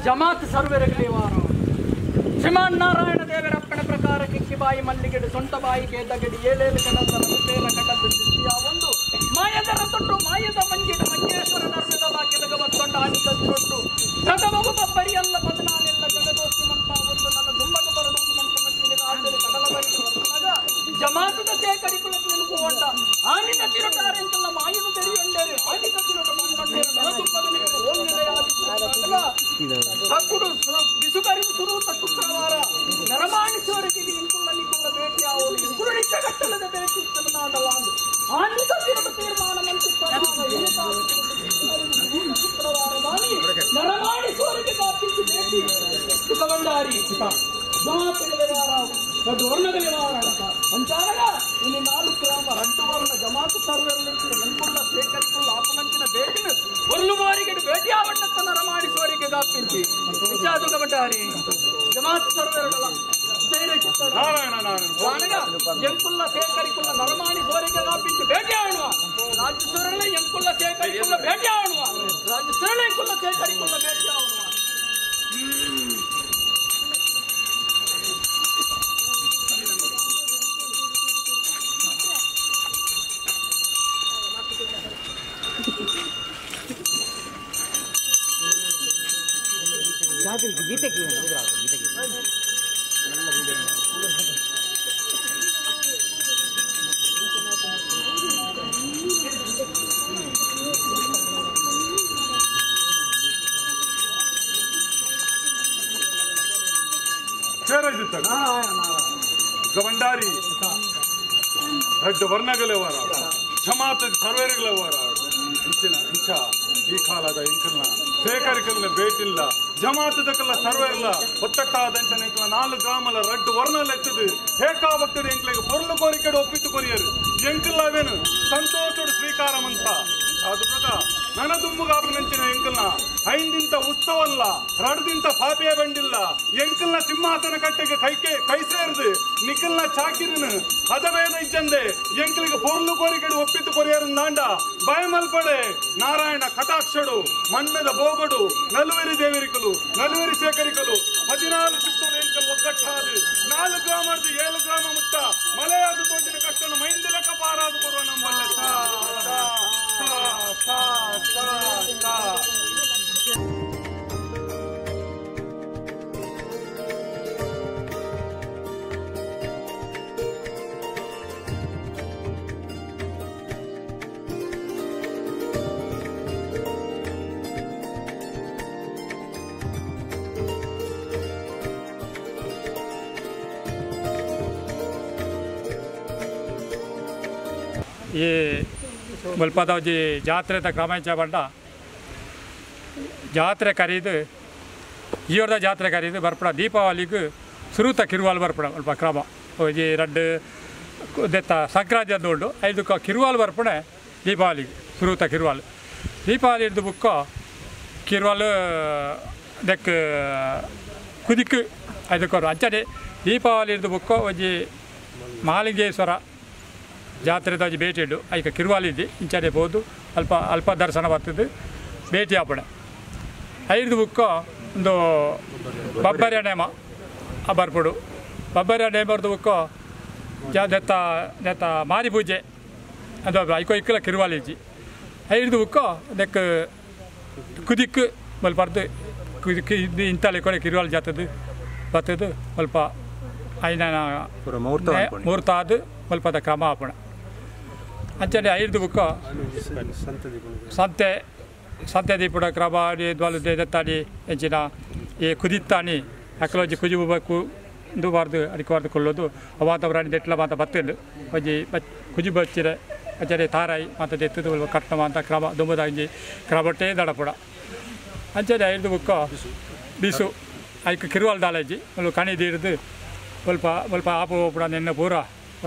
ಜಮಾತ್ ಸರ್ವರಗಲಿವಾರ ಶ್ರೀಮಾನ್ ನಾರಾಯಣ ದೇವರಪ್ಪನ ಪ್ರಕಾರ ಕಿಕ್ಕಿಬಾಯಿ ಮಲ್ಲಿಗೆಡು ಸೊಂಟಬಾಯಿ ಕೇದಗಡಿ ಏಳೇಳು ಕಡಲ ಬೇರ ಕಡಲು ಸೃಷ್ಟಿಯ ಒಂದು ಮಾಯದರ ತೊಟ್ಟು ಮಾಯದ ಮಂಜಿಡ ಮಂಜೇಶ್ವರ ನರ್ಮದ ಬಾಕಿಲಗ ಬತ್ತೊಂಡ ಆನಿತ ತೊಟ್ಟು ಪ್ರಥಮವು ಬಬ್ಬರಿಯಲ್ಲ ಪದನಾನೆಲ್ಲ ಜಗದೋಸ್ತಿ ಮಲ್ಪ ಒಂದು ನನ್ನ ದುಮ್ಮಗ ಬರಡು ಮಲ್ಪ ಮಂಚಿನ ಆದರೆ ಕಡಲ ಬರಿದು ಬರ್ತಾಗ ಜಮಾತದ ಸೇಕರಿಕುಲ ನಿಲುಕುವಂಡ ಆನಿತ ತಿರುಟಾರೆಂತೆಲ್ಲ ಮಾಯದ ತೆರಿಯೊಂಡೇರು ಆನಿತ ತಿರುಟ ಮಂಡೊಂಡೇರು ನಲದುಪ್ಪದನಿಗೆ ಓಂ ತಕ್ಕುಡು ಬಿಸುಕರಿದು ಸುರೂತ ಶುಕ್ರವಾರ ನರಮಾಣಿಸುವವರಿಗೆ ಇಂಕುಳ್ಳ ನಿಕುಳ್ಳ ಭೇಟಿ ಆವಳು ಇಂಕುರುಳಿച്ച ಕಟ್ಟಲದ ಭೇಟಿ ನಾಡಲಾಂದು ಆನಿತ ತಿರುಟ ತೀರ್ಮಾನ ಶುಕ್ರವಾರ ದಾನಿ ನರಮಾಣಿಸುವವರಿಗೆ ಕಾಪಿಸಿ ಭೇಟಿ ಸುಖವಂಡಾರಿ ಜಮಾತುಗಳ ರಡ್ಡು ವರ್ಣಗಳ ವಾರ ಅಂಚಾನಗ ಇಲ್ಲಿ ನಾಲ್ಕು ಗ್ರಾಮ ರಡ್ಡು ವರ್ಣ ಜಮಾತು ಸರ್ವರಲ್ಲಿ ನೆನ್ಪುಳ್ಳ ಸೇಕರಿಕುಳ್ಳ ಆಪನಂಚಿನ ಭೇಟಿನ ಒರ್ಲು ಬಾರಿಗೆ ಭೇಟಿ ಆವಣ್ಣತ್ತ ನರಮಾಡಿಸುವರಿಗೆ ಗಾಪಿಂಚಿ ವಿಚಾದುಗ ಬಟಾರಿ ಜಮಾತ್ ಸರ್ವರಗಳ ಎಂಕುಲ್ಲ ಸೇಕರಿಕುಲ್ಲ ನರಮಾಣಿಸುವರಿಗೆ ಗಾಪಿಂಚಿ ಭೇಟಿ ಆವಣುವ ರಾಜ್ಯ ಸರಳ ಎಂಕುಲ್ಲ ಸೇಕರಿಕುಲ್ಲ ಭೇಟಿ ಆವಣುವ ರಾಜ್ಯ ಸರಳ ಎಂಕುಲ್ಲ ಸೇಕರಿಕುಲ್ಲ ಭೇಟಿ ಆವಣುವ. ಗವಂಡಾರಿ ರಡ್ಡು ವರ್ಣಗಳವರ ಕ್ಷಮಾತ ಸರ್ವೇರುಗಳವರ ಇಂಚಿನ ಇಂಚ ಈ ಕಾಲದ ಇಂಕಲ್ನ ಸೇಕರಿಕಲ್ನ ಭೇಟಿಲ್ಲ ಜಮಾತದಕಲ್ಲ ಸರ್ವೇರ್ಲ ಒತ್ತಟ್ಟಾದಂಚನ ಇಂಕಲ ನಾಲ್ಕು ಗ್ರಾಮಲ ರಡ್ಡು ವರ್ಣಲ ಎತ್ತದು ಏಕಾಭಕ್ತರು ಎಂಕ್ಲಿಗೆ ಪೊರ್ಲು ಕೋರಿಕೆಡು ಒಪ್ಪಿಟ್ಟು ಕೊರಿಯರು ಎಂಕಲ್ಲವೇನು ಸಂತೋಷಡು ಸ್ವೀಕಾರ ಮಂತ ಅದು ಪ್ರಕ ನನ್ನ ದುಮ್ಮುಗಾಪನಂಚಿನ ಎಂಕಲ್ನ ಐಂದಿಂತ ಉತ್ಸವಲ್ಲ ರಡದಿಂತ ಪಾಪಿಯ ಬಂಡಿಲ್ಲ ಎಂಕಲ್ನ ಸಿಂಹಾಸನ ಕಟ್ಟೆಗೆ ಕೈಕೆ ಕೈ ಸೇರಿದು ನಿಖಲ್ನ ಚಾಕಿರನು ಹದವೇದ ಇಜ್ಜಂದೆ ಎಂಕಲಿಗೆ ಪೊರ್ಲು ಕೋರಿಕೆಡು ಒಪ್ಪಿತ್ತು ಕೊರಿಯರು ದಾಂಡ ಬಾಯಮಲ್ಪಡೆ ನಾರಾಯಣ ಕಟಾಕ್ಷಡು ಮಣ್ಣದ ಬೋಗಡು ನಲುವೆರಿ ದೇವರಿಕಲು ನಲುವೆರಿ ಸೇಕರಿಕಲು 14 ಚಿತ್ತೂರು ಎಂಕಲ್ ಒಗ್ಗಟ್ಟಾದು 4 ಗ್ರಾಮದ 7 ಗ್ರಾಮ ಮುಟ್ಟ ಮಲೆಯಾದ ತೋಚಿನ ಕಷ್ಟನು ಮೈಂದ ಲೆಕ್ಕ ಪಾರಾದು ಕೊಡುವ ನಮ್ಮಲ್ಲ ಸಾ ಸಾ ಸಾ ಸಾ. ಈ ಮುಲ್ಪದವಜಿ ಜಾತ್ರೆದ ಕ್ರಮ ಬಂಡ ಜಾತ್ರೆ ಕರೀದು ಈವರ್ದ ಜಾತ್ರೆ ಕರೀದು ಬರ್ಪಡ ದೀಪಾವಳಿಗೆ ಸುರೂತ ಕಿರುವಾಲ್ ಬರ್ಪಡ ಅಲ್ಪ ಕ್ರಮ ಒಂಜಿ ರಡ್ಡು ದೆತ್ತ ಸಂಕ್ರಾಂತಿ ಅಂತ ಉಂಟು ಐದಕ್ಕೆ ಕಿರುವಾಲ್ ಬರ್ಪಣೆ ದೀಪಾವಳಿಗೆ ಸುರೂತ ಕಿರುವಾಲ್ ದೀಪಾವಳಿ ಹಿಡ್ದು ಬುಕ್ಕ ಕಿರುವಾಲ್ ದೆಕ್ ಕುದಿಕ್ ಐದಕ್ಕೆ ಅಂಚನೆ ದೀಪಾವಳಿ ಹಿಡ್ದು ಬುಕ್ಕ ಒಂಜಿ ಮಹಾಲಿಂಗೇಶ್ವರ ಜಾತ್ರೆದ ಒಂಜಿ ಭೇಟಿ ಇಡು ಐಕ ಕಿರುವಾಲ್ ಇದ್ದಿ ಇಂಚನೆ ಪೋದು ಅಲ್ಪ ಅಲ್ಪ ದರ್ಶನ ಬರ್ತದೆ ಭೇಟಿ ಆಪಣೆ ಐದು ಬುಕ್ಕ ಒಂದು ಬಬ್ಬರಿಯ ನೇಮ ಆ ಬರ್ಪುಡು ಬಬ್ಬರಿಯ ನೇಮರ್ದು ಬುಕ್ಕ ದೆತ್ತ ದೆತ್ತ ಮಾರಿ ಪೂಜೆ ಅದು ಐಕೋ ಇಕ್ಕಲ ಕಿರುವಾಲ್ ಇಜ್ಜಿ ಐದು ಬುಕ್ಕ ದೆಕ್ ಕುದಿಕ್ ಮಲ್ಪರ್ದು ಕುದಿಕ್ ಇದು ಇಂತಲೆ ಕೊನೆ ಕಿರುವಾಲ್ ಜಾತದ್ದು ಬರ್ತದ್ದು ಸ್ವಲ್ಪ ಐನ ಮುಹೂರ್ತ ಅದು ಮಲ್ಪದ ಕ್ರಮ ಆಪಣ ಅಂಚನೆ ಐದು ಬುಕ್ಕ ಸಂತೆ ಸಂತೆ ದೀಪುಡ ಕ್ರಮ ದ್ವಾಲು ದತ್ತಾಡಿ ಎಂಚಿನ ಈ ಕುದಿತ್ತಾನಿ ಅಕ್ಕಲೊಂಜಿ ಕುಜಿ ಕು ಬಾರ್ದು ಅಡಿಕೆ ಬಾರ್ದು ಕೊಳ್ಳೋದು ಆ ವಾತಾವರಣ ದೆಟ್ಲ ಮಾತ ಬತ್ತಿಂಡು ಒಂಜಿ ಕುಜಿ ಬಚ್ಚಿರೆ ಅಂಚನೆ ತಾರಾಯಿ ಮತ್ತು ದೆತ್ತದು ಕಟ್ಟಮ ಅಂತ ಕ್ರಮ ದುಂಬುದ ಒಂಜಿ ಕ್ರಮಟ್ಟೇ ದಡಪುಡ ಅಂಚನೆ ಐದು ಬುಕ್ಕ ಬಿಸು ಐಕ್ ಕಿರುವಾಲ್ ದಾಲಜ್ಜಿ ಮುಲು ಕಣಿ ದೀರ್ದು ಸ್ವಲ್ಪ ಸ್ವಲ್ಪ ಆಪು ಓಪುಡ ನಿನ್ನೆ ಪೂರ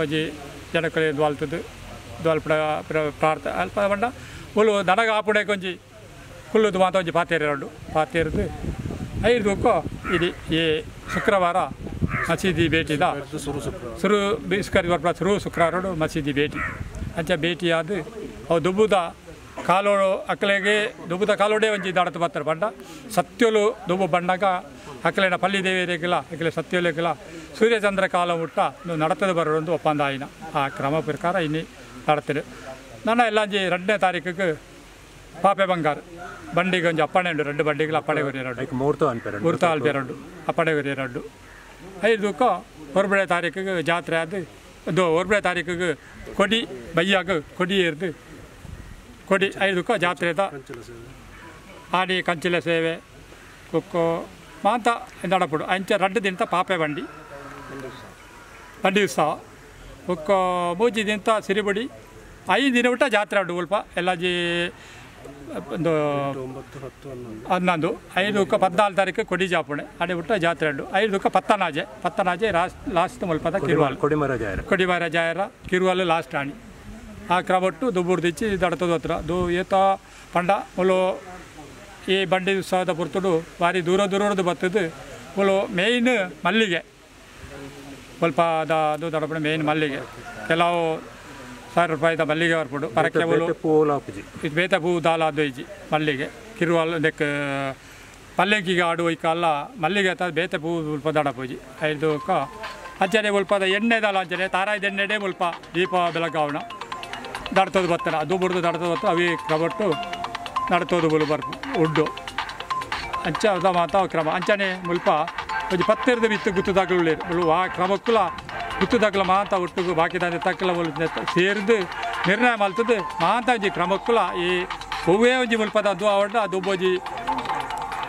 ಒಂಜಿ ಜನಕಲೆ ದ್ವಾಲ್ತದ್ದು ದ್ವಾಲ್ಪಡ ಪ್ರಾರ್ಥ ಅಲ್ಪ ಪಂಡ ಮುಲು ದನಗ ಆಪುಡೆ ಒಂಜಿ ಕುಲ್ಲುದು ಮಾತ ಒಂಜಿ ಪಾತೇರು ಪಾತೇರ್ದು ಐದು ಬುಕ್ಕ ಇದು ಈ ಶುಕ್ರವಾರ ಮಸೀದಿ ಭೇಟಿದ ಸುರು ಬಿಸ್ಕರಿ ಬರ್ಪ ಸುರು ಶುಕ್ರವಾರ ಮಸೀದಿ ಭೇಟಿ ಅಂಚ ಭೇಟಿಯಾದ ಅವು ದುಬ್ಬುದ ಕಾಲೋಡು ಅಕ್ಕಲೆಗೆ ದುಬ್ಬುದ ಕಾಲೋಡೆ ಒಂಜಿ ದಡತು ಬರ್ತಾರೆ ಬಂಡ ಸತ್ಯಲು ದುಬ್ಬು ಬಂಡಾಗ ಅಕ್ಕಲೇನ ಪಲ್ಲಿ ದೇವಿಯರಿಗಿಲ್ಲ ಅಕ್ಕಲೆ ಸತ್ಯಲಿಗಿಲ್ಲ ಸೂರ್ಯಚಂದ್ರ ಕಾಲ ಮುಟ್ಟ ನಡತದ ಬರೋದು ಒಪ್ಪಂದ ಆಯಿನ ಆ ಕ್ರಮ ಪ್ರಕಾರ ಇನ್ನಿ ನಡತದೆ. ನನ್ನ ಎಲ್ಲ ಒಂಜಿ 2ನೇ ತಾರೀಕಿಗೆ ಪಾಪೆ ಬಂಗಾರ ಬಂಡಿಗೆ ಒಂಜಿ ಅಪ್ಪಣೆ ಉಂಟು 2 ಬಂಡಿಗೆ ಅಪ್ಪಣೆ ಎರಡು ಮೂರ್ತ ಅಲ್ಪೆ ಅಪ್ಪಣೆ ಎರಡು ಐದಕ್ಕ 1ನೇ ತಾರೀಕಿಗೆ ಜಾತ್ರೆ ಅದು ಅದು 1ನೇ ತಾರೀಕಿಗೆ ಕೊಡಿ ಬೈಯಾಗ ಕೊಡಿ ಏರ್ದು ಕೊಡಿ ಐದಕ್ಕ ಜಾತ್ರೆದ ಆಡಿ ಕಂಚಿಲ ಸೇವೆ ಕೊಕ್ಕೋ ಮಾಂತ ನಡಪುಡು ಅಂಚ 2 ದಿನದ ಪಾಪೆ ಬಂಡಿ ಬಂಡಿ ಉತ್ಸವ ಒಕ್ಕೋ 3 ದಿನದ ಸಿರಿಬುಡಿ 5 ದಿನ ಬಿಟ್ಟ ಜಾತ್ರೆ ಉಂಟು ಉಲ್ಪ ಎಲ್ಲ ಜಿ ಒಂದು 11 5 14 ತಾರೀಕು ಕೊಡಿ ಜಾಪುಣೆ ಅಡಿ ಬಿಟ್ಟ ಜಾತ್ರೆ ಉಂಟು 5 ಪತ್ತನಾಜೆ ಪತ್ತನಾಜೆ ಲಾಸ್ಟ್ ಮುಲ್ಪದ ಕಿರುವಾಲ್ ಕೊಡಿಮರ ಜಾಯರ ಕಿರುವಾಲ್ ಲಾಸ್ಟ್ ಆಣಿ ಆ ಕ್ರಮಟ್ಟು ದುಬ್ಬುರು ದಿಚ್ಚಿ ದಡತದ ಹತ್ರ ದು ಏತ ಪಂಡ ಮುಲು ಈ ಬಂಡಿ ಉತ್ಸವದ ಪುರ್ತುಡು ಭಾರಿ ದೂರ ದೂರದ್ದು ಬರ್ತದೆ ಮುಲು ಮೇಯ್ನ್ ಮಲ್ಲಿಗೆ ಸ್ವಲ್ಪ ಅದು ದಡಪಡೆ ಮೇಯ್ನ್ ಮಲ್ಲಿಗೆ ಕೆಲವು 1000 ರೂಪಾಯಿದ ಮಲ್ಲಿಗೆ ಬರ್ಪುಡು ಪರಕ್ಕೆ ಇದು ಬೇತ ಪೂ ದಾಲ ಅದು ಇಜ್ಜಿ ಮಲ್ಲಿಗೆ ಕಿರುವಾಲ್ ನೆಕ್ ಪಲ್ಲೆಂಕಿಗೆ ಆಡುವ ಈ ಕಾಲ ಮಲ್ಲಿಗೆ ಅತ್ತ ಬೇತ ಪೂ ಉಲ್ಪ ದಡಪೂಜಿ ಐದಕ್ಕ ಅಂಚನೆ ಉಲ್ಪದ ಎಣ್ಣೆ ದಾಲ ಅಂಚನೆ ತಾರಾಯ್ದ ಎಣ್ಣೆಡೆ ಮುಲ್ಪ ದೀಪ ಬೆಳಗಾವಣ ದಡ್ತದ ಬತ್ತನ ಅದು ಬುಡ್ದು ದಡ್ತದ ಬತ್ತ ಅವಿ ಕ್ರಮಟ್ಟು ನಡ್ತೋದು ಬುಲು ಬರ್ಪು ಉಡ್ಡು ಅಂಚ ಅದ ಮಾತಾ ಕ್ರಮ ಅಂಚನೆ ಮುಲ್ಪ ಒಂಜಿ ಪತ್ತೆರ್ದ ಬಿತ್ತು ಗುತ್ತುದಾಗಲು ಮುಲು ಆ ಕ್ರಮಕ್ಕುಲ ಗುತ್ತುದಾಗಲ ಮಾತ ಒಟ್ಟುಗು ಬಾಕಿದಾಂದೆ ತಕ್ಕಲ ಮುಲು ಸೇರ್ದು ನಿರ್ಣಯ ಮಲ್ತದ್ದು ಮಾತ ಒಂಜಿ ಕ್ರಮಕ್ಕುಲ ಈ ಹೂವೇ ಒಂಜಿ ಮುಲ್ಪದ ಅದು ಆವಡ್ಡ ಅದು ಒಂಜಿ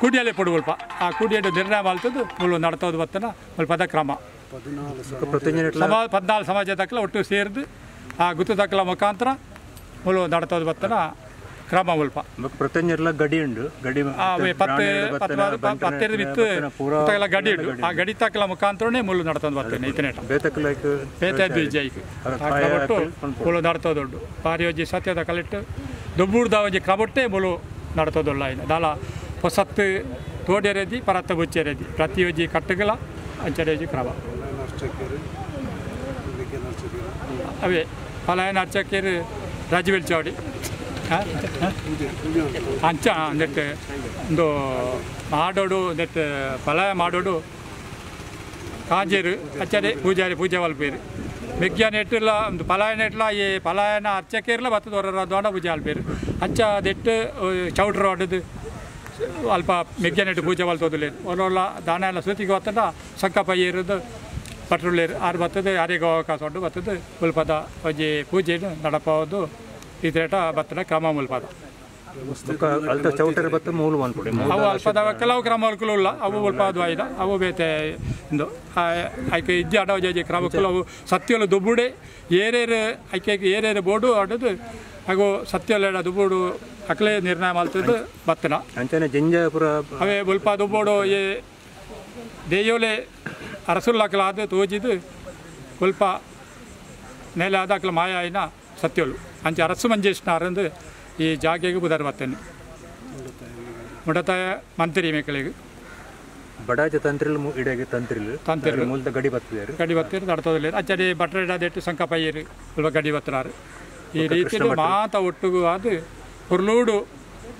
ಕುಡಿಯಲ್ಲೇ ಪಡು ಮುಲ್ಪ ಆ ಕುಡಿಯಲು ನಿರ್ಣಯ ಮಲ್ತದ್ದು ಮುಲು ನಡ್ತೋದು ಬತ್ತನ ಮುಲ್ಪದ ಕ್ರಮ 14 ಸಮಾಜ ತಕ್ಕಲ ಒಟ್ಟು ಸೇರ್ದು ಆ ಗುತ್ತುದಾಕಲ ಮುಖಾಂತರ ಮುಲು ನಡ್ತೋದು ಬತ್ತನ ಕ್ರಮ ಮುಲ್ಪ ಪ್ರತಿಯೊಂದೆಲ್ಲ ಗಡಿ ಉಂಡು ಗಡಿ ಪತ್ತೆರ್ದು ಬಿತ್ತು ಗಡಿ ಉಂಡು ಆ ಗಡಿ ತಕ್ಕಲ ಮುಖಾಂತರನೇ ಮುಳ್ಳು ನಡ್ತೊಂದು ಬರ್ತೇನೆ ಇತನೇಟ ಬೇತದ್ದು ಇಜ್ಜೈಕ್ ಒಟ್ಟು ಮುಳ್ಳು ನಡ್ತೋದುಂಡು ಭಾರಿ ಒಂಜಿ ಸತ್ಯದ ಕಲಿಟ್ಟು ದುಬ್ಬುಡ್ದ ಒಂಜಿ ಕ್ರಮೊಟ್ಟೆ ಮುಳು ನಡ್ತೋದುಲ್ಲ ಇನ್ನು ದಾಲ ಹೊಸತ್ತು ತೋಡೆರೆದಿ ಪರತ್ತ ಬುಚ್ಚೆರೆದಿ ಪ್ರತಿಯೊಂಜಿ ಕಟ್ಟುಗಳ ಅಂಚನೆ ಒಂಜಿ ಕ್ರಮ ಅವೇ ಪಲಾಯನ ಅರ್ಚಕರು ರಾಜವೇಲ್ ಚಾವಡಿ ಅಂಚ ನೆಟ್ ಒಂದು ಮಾಡೋಡು ನೆಟ್ ಪಲಾಯ ಮಾಡೋಡು ಕಾಂಜೇರು ಅಚ್ಚರೆ ಪೂಜಾರಿ ಪೂಜೆ ಮಲ್ಪೇರು ಮೆಗ್ಯ ನೆಟ್ಟುಲ ಒಂದು ಪಲಾಯ ನೆಟ್ಲ ಈ ಪಲಾಯನ ಅರ್ಚಕೇರ್ಲ ಬತ್ತದ ಹೊರ ದೊಡ್ಡ ಪೂಜೆ ಅಲ್ಪೇರು ಅಂಚ ದೆಟ್ಟು ಚೌಟ್ರ ಹೊಡೆದು ಅಲ್ಪ ಮೆಗ್ಯ ನೆಟ್ಟು ಪೂಜೆ ಮಲ್ತೋದಿಲ್ಲ ಒಲ್ಲ ದಾನ ಎಲ್ಲ ಸೂತಿಗೆ ಬತ್ತದ ಸಂಕಪ್ಪ ಏರೋದು ಪಟ್ರುಳ್ಳೇರು ಆರು ಬರ್ತದೆ ಯಾರಿಗೂ ಅವಕಾಶ ಉಂಟು ಬರ್ತದೆ ಮುಲ್ಪದ ಒಂಜಿ ಪೂಜೆ ನಡಪವುದು ಈ ರೇಟ ಬತ್ತದ ಕ್ರಮ ಮುಲ್ಪದ ಅವು ಅಲ್ಪದ ಕೆಲವು ಕ್ರಮಗಳು ಇಲ್ಲ ಅವು ಮುಲ್ಪದು ಆಯ್ದ ಅವು ಬೇತೆ ಇಂದು ಐಕೆ ಇಜ್ಜಿ ಅಡವ ಜಿ ಕ್ರಮಕ್ಕೂ ಅವು ಸತ್ಯಲು ದುಬ್ಬುಡೆ ಏರೇರು ಐಕೆ ಏರೇರು ಬೋರ್ಡು ಆಡೋದು ಹಾಗೂ ಸತ್ಯಲ ದುಬ್ಬುಡು ಅಕ್ಲೆ ನಿರ್ಣಯ ಮಲ್ತದ್ದು ಬತ್ತನ ಅವೇ ಮುಲ್ಪ ದುಬ್ಬೋಡು ಈ ದೇಯೋಲೆ ಅರಸುಲ್ಲಾಕಲಾದ ತೋಜಿದು ಕುಲ್ಪ ನೆಲಾದ ಅಕ್ಲ ಮಾಯಾಯಿನ ಸತ್ಯಲು ಅಂಚೆ ಅರಸು ಮಂಜೇಶ್ನಾರಂದು ಈ ಜಾಗೆಗೆ ಬುಧರ್ ಬರ್ತೇನೆ ಮುಡತಾಯ ಮಂತ್ರಿ ಮೇಕಳಿಗೆ ಬಡಾಜ ತಂತ್ರಿಲು ಇಡೆಗೆ ತಂತ್ರಿಲು ತಂತ್ರಿಲು ಮೂಲದ ಗಡಿ ಬತ್ತಿದ್ದಾರೆ ಗಡಿ ಬತ್ತಿರು ನಡ್ತೋದಿಲ್ಲ ಅಂಚನೆ ಬಟ್ರೆಡಾದೆಟ್ಟು ಸಂಕಪಯ್ಯರು ಸ್ವಲ್ಪ ಗಡಿ ಬತ್ತರಾರು ಈ ರೀತಿಯಲ್ಲಿ ಮಾತ ಒಟ್ಟುಗು ಅದು ಹುರ್ಲೂಡು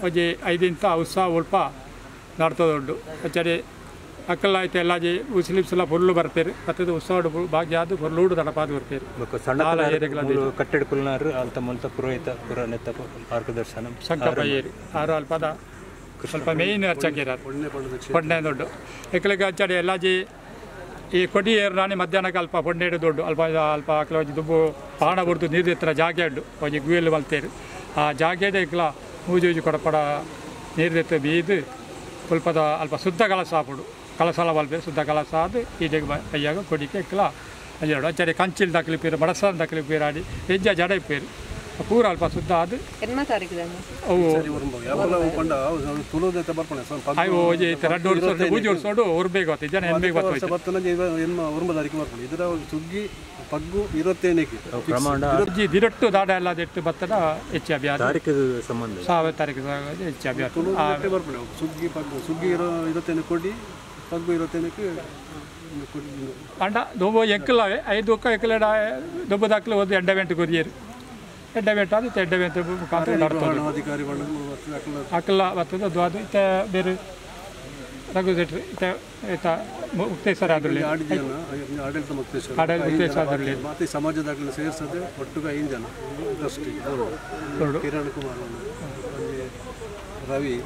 ಒಂಜಿ ಐದಿಂತ ಉತ್ಸಾಹ ಉಲ್ಪ ನಡ್ತೋದುಂಡು ಅಂಚನೆ ಅಕ್ಕಲ್ಲ ಆಯ್ತು ಎಲ್ಲ ಜಿ ಮುಸ್ಲಿಮ್ಸ್ ಎಲ್ಲ ಫುಲ್ಲು ಬರ್ತಾರೆ ಮತ್ತೆ ಉತ್ಸವ ಭಾಗ್ಯ ಅದು ಫುಲ್ಲೂಡು ದಡಪಾದು ಬರ್ತಾರೆ ಸಣ್ಣ ಕಟ್ಟಡ ಕುಲ್ನಾರು ಅಲ್ತ ಮುಲ್ತ ಪುರೋಹಿತ ಪುರನೆತ್ತ ಮಾರ್ಗದರ್ಶನ ಸಂಕಪಯ್ಯರು ಆರು ಅಲ್ಪದ ಸ್ವಲ್ಪ ಮೇಯ್ನ್ ಅರ್ಚಕಿರ ಪೊಣ್ಣೆ ದೊಡ್ಡ ಎಕ್ಕಲಿಗೆ ಅಚ್ಚಾಡಿ ಎಲ್ಲ ಜಿ ಈ ಕೊಡಿ ಏರು ನಾನೇ ಮಧ್ಯಾಹ್ನಕ್ಕೆ ಅಲ್ಪ ಪೊಣ್ಣೆಡು ದೊಡ್ಡ ಅಲ್ಪ ಅಲ್ಪ ಅಕ್ಲ ಒಂಜಿ ದುಬ್ಬು ಪಾಣ ಬುಡ್ದು ನೀರು ಎತ್ತರ ಜಾಗೆ ಉಂಡು ಒಂಜಿ ಗುಯಲು ಮಲ್ತೇರು ಆ ಜಾಗೆಡೆ ಇಕ್ಲ ಮೂಜೂಜು ಕೊಡಪಡ ನೀರು ಎತ್ತ ಬೀದು ಸ್ವಲ್ಪದ ಅಲ್ಪ ಶುದ್ಧ ಕಲಸ ಹಾಪುಡು ಕಲಸಲ ಮಲ್ಪೇರು ಶುದ್ಧ ಕಲಸ ಅದು ಈಡೆಗೆ ಅಯ್ಯಾಗ ಕೊಡಿಕೆ ಇಕ್ಲ ಅಂಜೆರಡು ಅಂಚನೆ ಕಂಚಿಲ್ ದಕ್ಲಿಪೇರು ಬಡಸಾನ್ ದಕ್ಲಿಪೇರು ಆಡಿ ಹೆಜ್ಜ ಜಡ ಇಪ್ಪೇರು ಪೂರ ಅಲ್ಪ ಶುದ್ಧ ಆದ್ ಎನ್ಮ ತಾರೀಕು ಅವು ಅಯ್ಯೋ ರಡ್ಡು ವರ್ಷ ಪೂಜೆ ವರ್ಷೋಡು ಒರ್ಬೇಗ ಗೊತ್ತ ಜನ ಎನ್ಬೇಗ ಗೊತ್ತ ಸುಗ್ಗಿ ಪಗ್ಗು ಇರತ್ತೇನಕ್ಕೆ ದಿರಟ್ಟು ದಾಡ ಎಲ್ಲ ದಿಟ್ಟು ಬತ್ತದ ಹೆಚ್ಚು ಅಭ್ಯಾಸ ತಾರೀಕು ಸಂಬಂಧ ಸಾವಿರ ತಾರೀಕು ಹೆಚ್ಚು ಅಭ್ಯಾಸ ಸುಗ್ಗಿ ಪಗ್ಗು ಸುಗ್ಗಿ ಇರತ್ತೇನೆ ಕೊಡಿ ಪಗ್ಗು ಇರತ್ತೇನಕ್ಕೆ ಅಂಡ ದೊಬ್ಬ ಎಂಕಲಾವೆ ಐದು ಎಕ್ಕಲ ದೊಬ್ಬ ದಾಖಲೆ ಒಂದು ಎಡ್ಡವೆಂಟು ಕೊರಿಯರು ಎಡ್ಡವೆಂಟು ಅದು ಎಡ್ಡವೆಂಟು ಮುಖಾಂತರ ಅಧಿಕಾರಿ ಅಕ್ಕಲ ಬರ್ತದೆ ಅದು ಅದು ಇತ್ತ ಬೇರೆ ರಘು ಶೆಟ್ರು ಇತ್ತ ಇತ್ತ ಮುಕ್ತೇಶ್ವರ ಆದ್ರಲ್ಲಿ ಆಡಳಿತ ಮುಕ್ತೇಶ್ವರ ಆಡಳಿತ ಮುಕ್ತೇಶ್ವರ ಆದ್ರಲ್ಲಿ ಮತ್ತೆ ಸಮಾಜದಾಗಲಿ ಸೇರಿಸದೆ ಒಟ್ಟಿಗೆ 5 ಜನ ಟ್ರಸ್ಟಿ ಕಿರಣ್ ಕುಮಾರ್ ರವಿ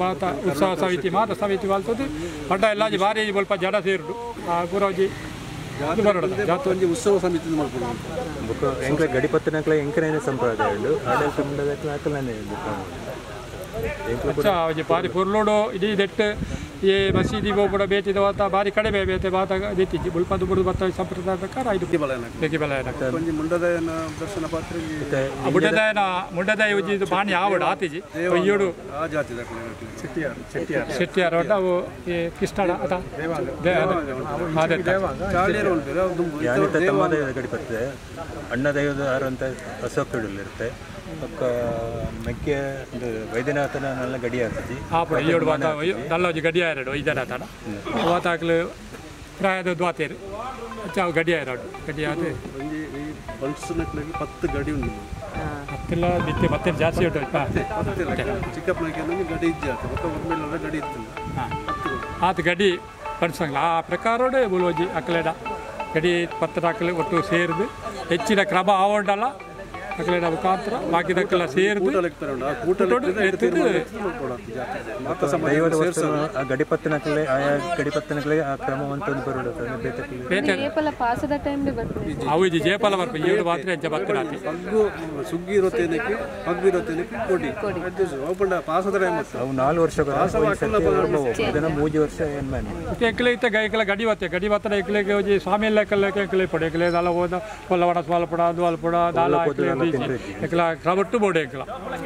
ಮಾತ ಉತ್ಸವ ಸಮಿತಿ ಮಾತ ಸಮಿತಿ ವಾಲ್ತದೆ ಪಡ್ಡ ಎಲ್ಲ ಭಾರಿ ಸ್ವಲ್ಪ ಜಡ ಸೇರುಡು ಆ ಗುರಾಜಿ ಜಾತ್ರೆ ಉತ್ಸವ ಸಮಿತಿ ಮಾಡ್ಕೊಂಡು ಎಂಕ್ಲೆ ಗಡಿಪತ್ತನಕ್ಲೆ ಎಂಕನೇ ಸಂಪ್ರದಾಯ ಉಂಡು ಆಡಳಿತ ಮುಂಡದಕ್ಲೆ ಅಕಲನೇ ಅಚ್ಚ ಬಾರಿ ಪೊರ್ಲೋಡು ಇಡೀ ದೆಟ್ಟು ಈ ಮಸೀದಿ ಹೋಗ್ಬಿಡ ಬೇಟಿದ ವಾತ ಬಾರಿ ಕಡಿಮೆ ಬೇತೆ ಬಾತ ದೆತ್ತಿಜ್ಜಿ ಬುಲ್ಪದು ಬುಡು ಬತ್ತ ಸಂಪ್ರದಾಯ ಪ್ರಕಾರ ಇದು ಮುಂಡದಯನ ದರ್ಶನ ಪಾತ್ರ ಮುಂಡದಯನ ಮುಂಡದಯ ಉಜ್ಜಿದ್ದು ಬಾಣಿ ಆವಡು ಆತಿಜಿ ಅಯ್ಯೋಡು ಚೆಟ್ಟಿಯಾರ್ ಚೆಟ್ಟಿಯಾರ್ ಅವು ಈ ಕೃಷ್ಣಡ ಅದ ಗಡಿಪತ್ತದೆ ಅಣ್ಣ ದೈವದ ಆರು ಅಂತ ಅಶೋಕ ಇರುತ್ತೆ ಪಕ್ಕ ಮೆಕ್ಕೆ ವೈದ್ಯನಾಥನ ನಲ್ಲ ಗಡಿ ಆಗ್ತದೆ ಅಯ್ಯೋಡು ಬಾತ ನಲ್ಲ ಗಡಿ ಆಯಿರಡು ವೈದ್ಯನಾಥನ ವಾತಾಕ್ಲು ಪ್ರಾಯದ ದ್ವಾತೇರು ಅಚ್ಚ ಗಡಿ ಆಯಿರಡು ಗಡಿ ಆದ 10 ಗಡಿ ಉಂಟು ಹತ್ತಿಲ್ಲ ಬಿತ್ತೆ ಮತ್ತೆ ಜಾಸ್ತಿ ಉಂಟು ಚಿಕ್ಕಪ್ಪನಿಗೆ ಗಡಿ ಇಜ್ಜೆ ಗಡಿ ಇತ್ತು ಆತ ಗಡಿ ಪಡ್ಸಂಗಿಲ್ಲ ಆ ಪ್ರಕಾರೋಡೆ ಬುಲೋಜಿ ಅಕ್ಲೇಡ ಗಡಿ ಪತ್ರ ಹಾಕಲು ಒಟ್ಟು ಸೇರಿದು ಹೆಚ್ಚಿನ ಕ್ರಮ ಆವೊಂಡಲ್ಲ ಅಕ್ಲೇಡ ಮುಖಾಂತರ ಬಾಕಿದಕ್ಕೆಲ್ಲ ಸೇರಿದು ಗಡಿಪತ್ತನಕಲೆ ಆಯಾ ಗಡಿಪತ್ತನಕಲೆ ಆ ಕ್ರಮ ಅಂತ ಅವು ಇದು ಜಯಪಾಲ ಬರ್ಪ ಏಳು ಮಾತ್ರ ಹೆಜ್ಜೆ ಬರ್ತದೆ ಪಗ್ಗು ಸುಗ್ಗಿ ಇರೋತೇನಕ್ಕೆ ಪಗ್ಗು ಇರೋತೇನಕ್ಕೆ ಕೊಡಿ ಪಾಸದ ಟೈಮ್ ಅವು 4 ವರ್ಷ 3 ವರ್ಷ ಏನು ಎಕ್ಲೆ ಇತ್ತ ಗೈಕಲ ಗಡಿ ಬತ್ತೆ ಗಡಿ ಬತ್ತಡ ಎಕ್ಲೆಗೆ ಹೋಗಿ ಸ್ವಾಮಿ ಎಲ್ಲ ಎಕ್ಲೆ ಪಡೆ ಎಕ್ಲೆ ದಾಲ ಹೋದ ಕೊಲ್ಲವಡ ಸ್ವಾಲ್ಪಡ ದ್ವಾಲ್ಪಡ ದಾಲ ಎಕ್ಲ ಕ್ರಮಟ್ಟು ಬೋಡೆ ಎಕ್ಲ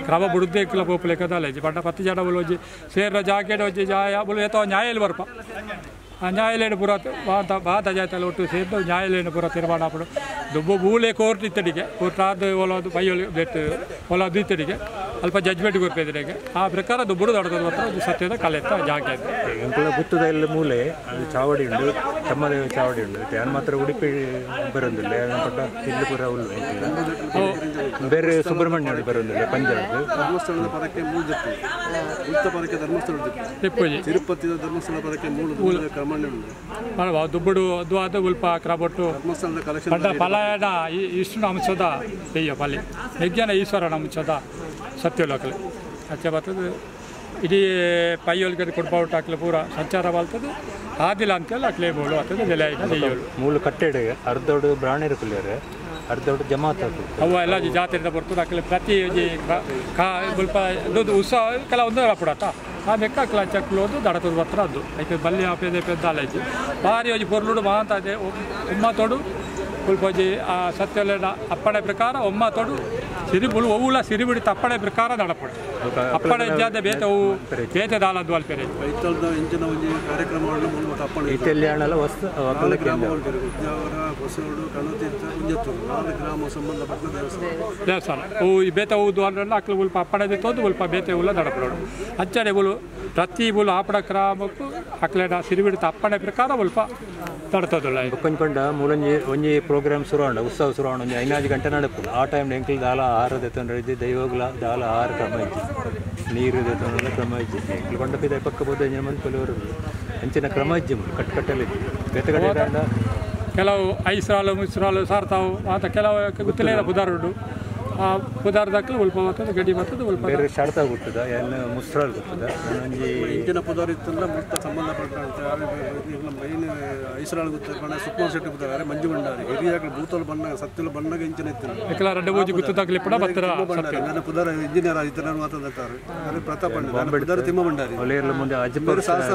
ಕ್ರಮ ಬುಡುದ್ದೆ ಎಕ್ಲ ಪೋಪುಲೆಕ್ಕ ದಾಲ ಬಣ್ಣ 10 ಜನ ಹೋಜಿ ಸೇರ್ರ ಜಾಕೆಟ್ ಹೋಜಿ ಜಾಯ ಬುಲು ಏತೋ ನ್ಯಾಯಲ್ಲಿ ಬರ್ಪ ಆ ನ್ಯಾಯಾಲಯ ಪೂರ ಬಾತ ಬಾತ ಜಾತಲ್ಲ ಒಟ್ಟು ಸೇರಿದ್ದು ನ್ಯಾಯಾಲಯ ಪೂರ ತೀರ್ಮಾನ ಆಪಡು ದುಬ್ಬು ಬೂಲೆ ಕೋರ್ಟ್ ಇತ್ತಡಿಗೆ ಕೋರ್ಟ್ ಆದ ಒಲದು ಬೈಯೊಲಿ ಬೆಟ್ಟು ಒಲದು ಇತ್ತಡಿಗೆ ಅಲ್ಪ ಜಜ್ಮೆಂಟ್ ಕೊರ್ಪೆದಿಗೆ ಆ ಪ್ರಕಾರ ದುಬ್ಬುಡು ದೊಡ್ಡದು ಮಾತ್ರ ಅದು ಸತ್ಯದ ಕಲೆತ್ತ ಜಾಗೆ ಎಂಕುಲ ಗುತ್ತದ ಎಲ್ಲ ಮೂಲೆ ಅದು ಚಾವಡಿ ಉಂಡು ತಮ್ಮದೇವ ಚಾವಡಿ ಉಂಡು ಯಾನ್ ಮಾತ್ರ ಉಡುಪಿ ಬರೋದಿಲ್ಲ ಪಟ್ಟ ಇಲ್ಲಿ ಪೂರ ಉಲ್ಲು ಬೇರೆ ಸುಬ್ರಹ್ಮಣ್ಯ ಬರೋದಿಲ್ಲ ಪಂಜಾಬ್ ಧರ್ಮಸ್ಥಳದ ಪದಕ್ಕೆ ಮೂರು ಜಪ್ಪು ಉತ್ತ ಪದಕ್ಕೆ ಧರ್ಮಸ್ಥಳ ತಿರುಪತಿಯ ಧರ್ಮಸ್ಥಳ ಪದಕ್ಕೆ ಮೂರು ಕ್ರಮಣ್ಯ ಉಂಟು ದುಬ್ಬುಡು ಅದು ಅದು ಉಲ್ಪ ಕ್ರಬೊಟ್ಟು ಧರ್ಮಸ್ಥಳದ ಕಲೆಕ್ಷನ್ ಪಡ್ಡ ಪಲಾಯನ ವಿಷ್ಣು ಅಂಶದ ದೆಯ್ಯ ಪಲ್ಲಿ ಯಜ್ಞನ ಈಶ್ವರನ ಅಂಶದ ಸತ್ಯಲೋಕಲೆ ಅಚ್ಚ ಬರ್ತದೆ ಇಡೀ ಪೈಯೊಳಗಡೆ ಕೊಡ್ಬೌಟ್ ಹಾಕ್ಲೆ ಪೂರ ಸಂಚಾರ ಬಾಲ್ತದೆ ಆದಿಲ್ಲ ಅಂತೆಲ್ಲ ಅಕ್ಲೇ ಬೋಳು ಆಗ್ತದೆ ಜಲ ದೆಯ್ಯೋಳು ಮೂಲ ಕಟ್ಟೆಡೆ ಅರ್ಧೋಡು ಬ್ರಾಣೇರು ಕುಲ್ಯರೆ ಅರ್ಧೋಡು ಜಮಾತ್ ಅವು ಎಲ್ಲ ಜಾತ್ರೆಯಿಂದ ಬರ್ತದೆ ಅಕ್ಲೆ ಪ್ರತಿ ಸ್ವಲ್ಪ ಉತ್ಸವ ಕೆಲ ಒಂದು ಪುಡತ ಆ ಮೆಕ್ಕ ಅಕ್ಲ ಚಕ್ಲೋದು ದಡತದ ಬತ್ರ ಅದು ಐತೆ ಬಲ್ಲಿ ಆಪೇದೆ ಪೆದ್ದ ಅಲೈಜಿ ಭಾರಿ ಒಂಜಿ ಪೊರ್ಲುಡು ಮಾಂತ ಅದೇ ಉಮ್ಮ ತೋಡು ಪುಲ್ಪೋಜಿ ಆ ಸತ್ಯಲೆನ ಅಪ್ಪಣೆ ಪ್ರಕಾರ ಒಮ್ಮ ತೋಡು ಸಿರಿಬುಳು ಒವ್ವುಲ ಸಿರಿಬಿಡಿ ತಪ್ಪಣೆ ಪ್ರಕಾರ ನಡಪಡು ಅಪ್ಪಣೆ ಇಜ್ಜಾದ ಬೇತೆ ಅವು ಬೇತೆ ದಾಲದ್ದು ಅಲ್ಪೆರೆ ಕೈತಲ್ದ ಇಂಚಿನ ಒಂಜಿ ಕಾರ್ಯಕ್ರಮಗಳನ್ನು ಮೂಲಕ ಅಪ್ಪಣೆ ಇಟಲಿಯಾಣಲ ವಸ್ತು ನಾಲ್ಕು ಗ್ರಾಮಗಳು ಉದ್ಯಾವರ ಹೊಸೋಡು ಕಣತೀರ್ಥ ಕುಂಜತ್ತೂರು 4 ಗ್ರಾಮ ಸಂಬಂಧಪಟ್ಟ ದೇವಸ್ಥಾನ ದೇವಸ್ಥಾನ ಅವು ಈ ಬೇತೆ ಹೂದು ಅಂದ್ರೆ ಅಕ್ಲು ಉಲ್ಪ ಅಪ್ಪಣೆ ತೋದು ಉಲ್ಪ ಬೇತೆ ಉಲ್ಲ ನಡಪಡೋಡು ಅಂಚನೆ ಬುಲು ಪ್ರತಿ ಬುಲು ಆಪಣ ಕ್ರಮಕ್ಕೂ ಅಕ್ಲೇನ ಸಿರಿಬಿಡಿ ಅಪ್ಪಣೆ ಪ್ರಕಾರ ಉಲ್ಪ ನಡ್ತದಲ್ಲ ಬೊಕ್ಕೊಂಜಿ ಮೂಲಂಜಿ ಒಂಜಿ ಪ್ರೋಗ್ರಾಮ್ ಶುರು ಆಂಡ ಉತ್ಸವ ಶುರು ಆಂಡ ಒಂಜಿ 5 ಗಂಟೆ ನಡಪು ಆ ಟೈಮ್ ಎಂಕಲ್ ದಾಲ ಆಹಾರ ದೆತ್ತೊಂಡ್ರೆ ಇದ್ದೆ ದೈವಗ್ಲ ದಾಲ ಆಹಾರ ಕ್ರಮ ಇಜ್ಜಿ ನೀರು ದೆತ್ತೊಂಡ್ರೆ ಕ್ರಮ ಇಜ್ಜಿ ಎಂಕಲ್ ಪಂಡ ಪಿದ ಪಕ್ಕ ಬೋದ ಮಂದಿ ಕೆಲವರು ಅಂಚಿನ ಕ್ರಮ ಇಜ್ಜಿ ಕಟ್ ಕಟ್ಟಲ್ಲಿ ಬೇತೆ ಕಡೆ ಕೆಲವು ಐಸ್ರಾಲು ಮುಸ್ರಾಲು ಸಾರ್ತಾವು ಆತ ಕೆಲವು ಗೊತ್ತಿಲ್ಲ ಪುದಾರುಡು ಆ ಪುದಾರ್ದಾಕ್ಲು ಉಲ್ಪ ಬರ್ತದೆ ಗಡಿ ಬರ್ತದೆ ಉಲ್ಪ ಬೇರೆ ಶಾರ್ತಾ ಗೊತ್ತದ ಏನು ಮುಸ್ರಾಲ್ ಗೊತ್ತದ ಒಂಜಿ ಇಂಚಿನ ಪುದಾರ್ ಇತ್ತಲ್ಲ ಮುತ್ತ ಸಂಬಂಧಪಟ್ಟ ಮೈನ್ ಐಸ್ರಾಲ್ ಗೊತ್ತ ಬಣ್ಣ ಸುಕುಮಾರ್ ಶೆಟ್ಟಿ ಪುದಾರ್ ಮಂಜು ಭಂಡಾರಿ ಹಿರಿಯಾಗ ಭೂತಲ್ ಬಣ್ಣ ಸತ್ಯಲ ಬಣ್ಣಗ ಇಂಚಿನ ಇತ್ತು ಎಕಲ ಎರಡು ಬೋಜಿ ಗೊತ್ತದಾಗ್ಲಿ ಪಡ ಬತ್ತರ ಸತ್ಯ ನನ್ನ ಪುದಾರ್ ಇಂಜಿನಿಯರ್ ಆಗಿತ್ತು ಮಾತಾಡ್ತಾರೆ ಪ್ರತಾಪ್ ಅಣ್ಣ ಪುದಾರ್ ತಿಮ್ಮ ಭಂಡಾರಿ ಮುಂದೆ ಅಜ್ಜ ಸಾಹಸ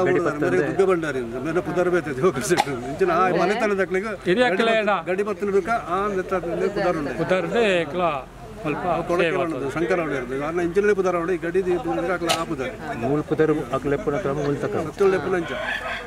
ದುಗ್ಗ ಭಂಡಾರಿ ಮೇರೆ ಪುದಾರ್ ಬೇತೆ ಜೋಕರ್ ಶೆಟ್ಟಿ ಇಂಚಿನ ಆ ಮನೆತನದಕ್ಲಿಗೆ ಹಿರಿಯಾಕ್ಲೆ ಗಡಿ ಬತ್ತಲುಕ ಆ ನೆತ್ತ ಪುದಾರ್ ಪುದಾರ್ ಎಕಲ ಕೊಡಕೆ ಶಂಕರ ಅವಡೆ ಅನ್ನ ಇಂಚಿನ ಪುದರ್ ಅವಡೆ ಗಡಿ ಆಪುದಾರೆ ಮೂಲ ಪುದರ್ ಅಕ್ಲೆಪ್ಪುನ ಕ್ರಮ ಮುಲ್ತ ಕ್ರಮ ಸತ್ಯಲೆಪ್ಪುನ ಅಂಚ.